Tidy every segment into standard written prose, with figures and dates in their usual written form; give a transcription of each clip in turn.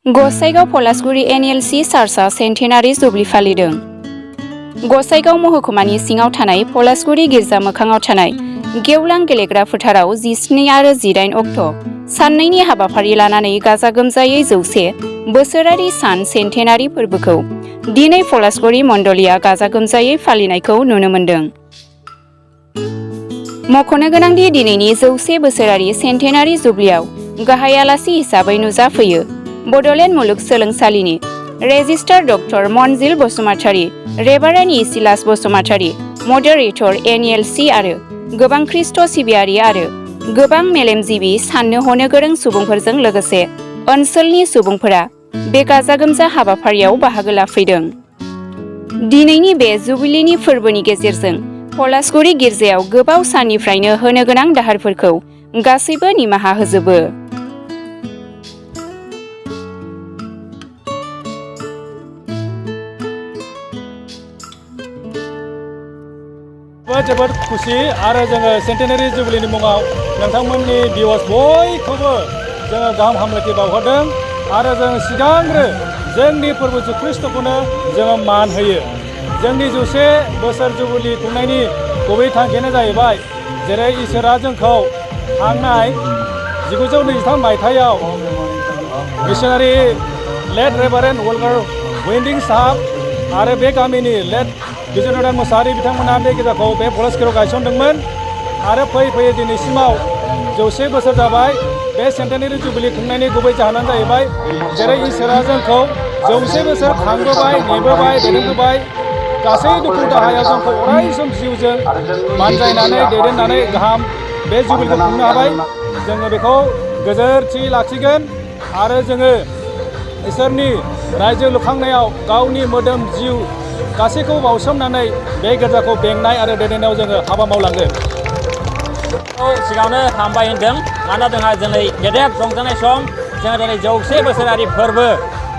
Gossaigaon पलासगुरि NELC चार्चआ सेन्टेनारि jubilee फालिदों। गसाइगाव महकुमानि सिङाव थानाय पलासगुरि गिर्जा मोखाङाव थानाय गेवलां गेलेग्रा फोथाराव 17 आरो 18 अक्ट' साननैनि हाबाफारि लानानै गाजा गोमजायै 100 बोसोरारि सान सेन्टेनारि फोरबोखौ दिनै पलासगुरि मण्डलीया गाजा गोमजायै फालिनायखौ नुनो मोन्दों। मख'नो गोनांदि दिनैनि 100 बोसोरारि सेन्टेनारि जुबलियाव गाहाय आलासि हिसाबै नुजाफैयो बड'लेण्ड मुलुगसोलोंसालिनि रेजिस्ट्रार डक्टर मनजिल बसुमातारी, रेव इसिलाश बसुमातारी, मडारेटर NELC आरो गोबां ख्रिस्ट' सिबियारि आरो गोबां मेलेमजिबि साननो हनो गोरों सुबुंफोरजों लोगोसे ओनसोलनि सुबुंफोरा बे गाजा गोमजा हाबाफारियाव बाहागो लाफैदों। दिनैनि बे जुबिलिनि फोरबोनि गेजेरजों पलासगुरि गिर्जायाव गोबाव साननिफ्रायनो होनो गोनां दाहारफोरखौ गासैबो निमाहा होजोबो। जोबोद खुसि आरो जोङो सेन्टेनारि जुबिलिनि मुङाव नोंथांमोननि भिउवार्स बयखौबो जोङो गाहाम हामलायथि बावहरदों आरो जों सिगांग्रो जोंनि फोरबो जिसु ख्रिस्ट'खौनो जोङो मान होयो। जोंनि 100 बोसोर जुबिलि खुंनायनि गुबै थांखियानो जाहैबाय जेरै इसोरा जोंखौ थांनाय 1923 मायथाइयाव मिशनारि लेट रेभारेन्ड वल्कार वेन्डिं साहाब आरो बे गामिनि लेट बिजयनदान मुसाहारि बिथांमोना बे गिर्जाखौ बे पलासगुरियाव गायसनदोंमोन आरो फैयै फैयै दिनैसिमाव 100 बोसोर जाबाय। बे सेन्टेनारि जुबिलि खुंनायनि गुबै जाहोनानो जाहैबाय जेरै इसोरा जोंखौ 100 बोसोर खांबोबाय, नेबोबाय, दैदेनबोबाय, गासै दुखु दाहायाव जोंखौ अराय सम जिउजों बानजायनानै दैदेननानै गाहाम बे जुबिलिखौ खुंनो हाबाय। जोङो बेखौ गोजोरथि लाखिगोन आरो जोङो इसोरनि रायजो लुखांनायाव गावनि मोदोम जिउ गासैखौ बावसोमनानै बे गिर्जाखौ बेंनाय आरो दैदेननायाव जोङो हाबा मावलांगोन। सिगाङावनो हामबाय होनदों मानोना जोंहा दिनै गेदेर रंजानाय सम जोङो दिनै 100 बोसोरारि फोरबो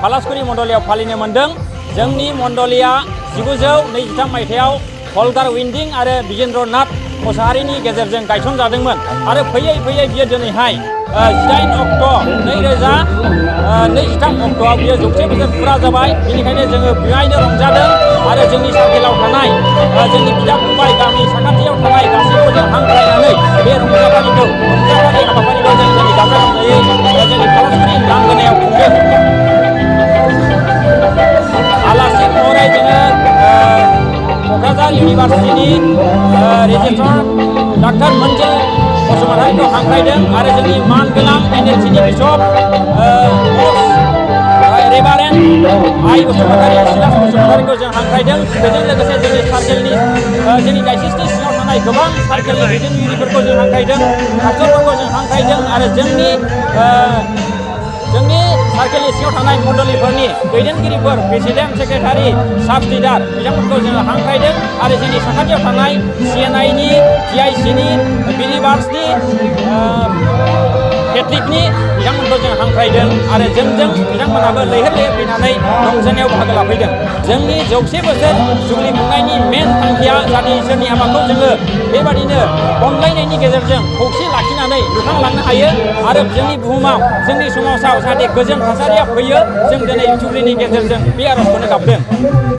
पलासगुरि मण्डलीयाव फालिनो मोन्दों। जोंनि मण्डलीया 1923 मायथाइयाव हलकार वेन्डिं आरो बिजेन्द्रनाथ मुसाहारिनि गेजेरजों गायसनजादोंमोन आरो फैयै फैयै बियो दिनैहाय 18 अक्ट' 2023 अक्ट'आव बियो 100 बोसोर फुरा जाबाय। बेनिखायनो जोङो बेवहायनो रंजादों आरो जोंनि सार्केलाव थानाय जोंनि बिदा फंबाय गामि साखाथियाव थानाय गासैखौबो जों हांख्रायनानै बे रंजानाय हाबाफारिखौ जों दिनै गाजा गोमजायै जोंनि पलासगुरि लांगोनायाव खुंदों। आलासि महरै जोङो क'क्राझार इउनिभार्सिटिनि रेजिस्ट्रार डक्टर मनजिल बसुमातारीखौ हांख्रायदों आरो जोंनि मानगोनां NELCनि बिशप रेभारेन्ड बसुमातारी इसिलाश बसुमातारीखौ जों हांख्रायदों। बेजों लोगोसे जोंनि सार्केलनि जोंनि डायसिसनि सिङाव थानाय गोबां सार्केलनि दैदेनगिरिफोरखौ जों हांख्रायदों, पास्टरफोरखौ जों हांख्रायदों आरो जोंनि सार्केलनि सिङाव थानाय मण्डलीफोरनि दैदेनगिरिफोर प्रेसिडेन्ट, सेक्रेटारि, साब लिडार बिथांमोनखौ जोङो हांख्रायदों आरो जोंनि साखाथियाव थानाय CNIनि, GICनि, बिलिभार्सनि, केथलिकनि बिथांमोनखौ जों हांख्रायदों आरो जोंजों बिथांमोनाबो लैहोर लैहोर फैनानै रंजानायाव बाहागो लाफैदों। जोंनि 100 बोसोर जुबिलि खुंनायनि मेन थांखिया जाहाथे इसोरनि हाबाखौ जोङो बेबादिनो अनलायनायनि गेजेरजों खौसे लाखिनानै लुखांलांनो हायो आरो जोंनि बुहुमाव जोंनि समाजाव जाहाथे गोजोन थासारिया फैयो। जों दिनै जुबिलिनि गेजेरजों बे आर'जखौनो गाबदों।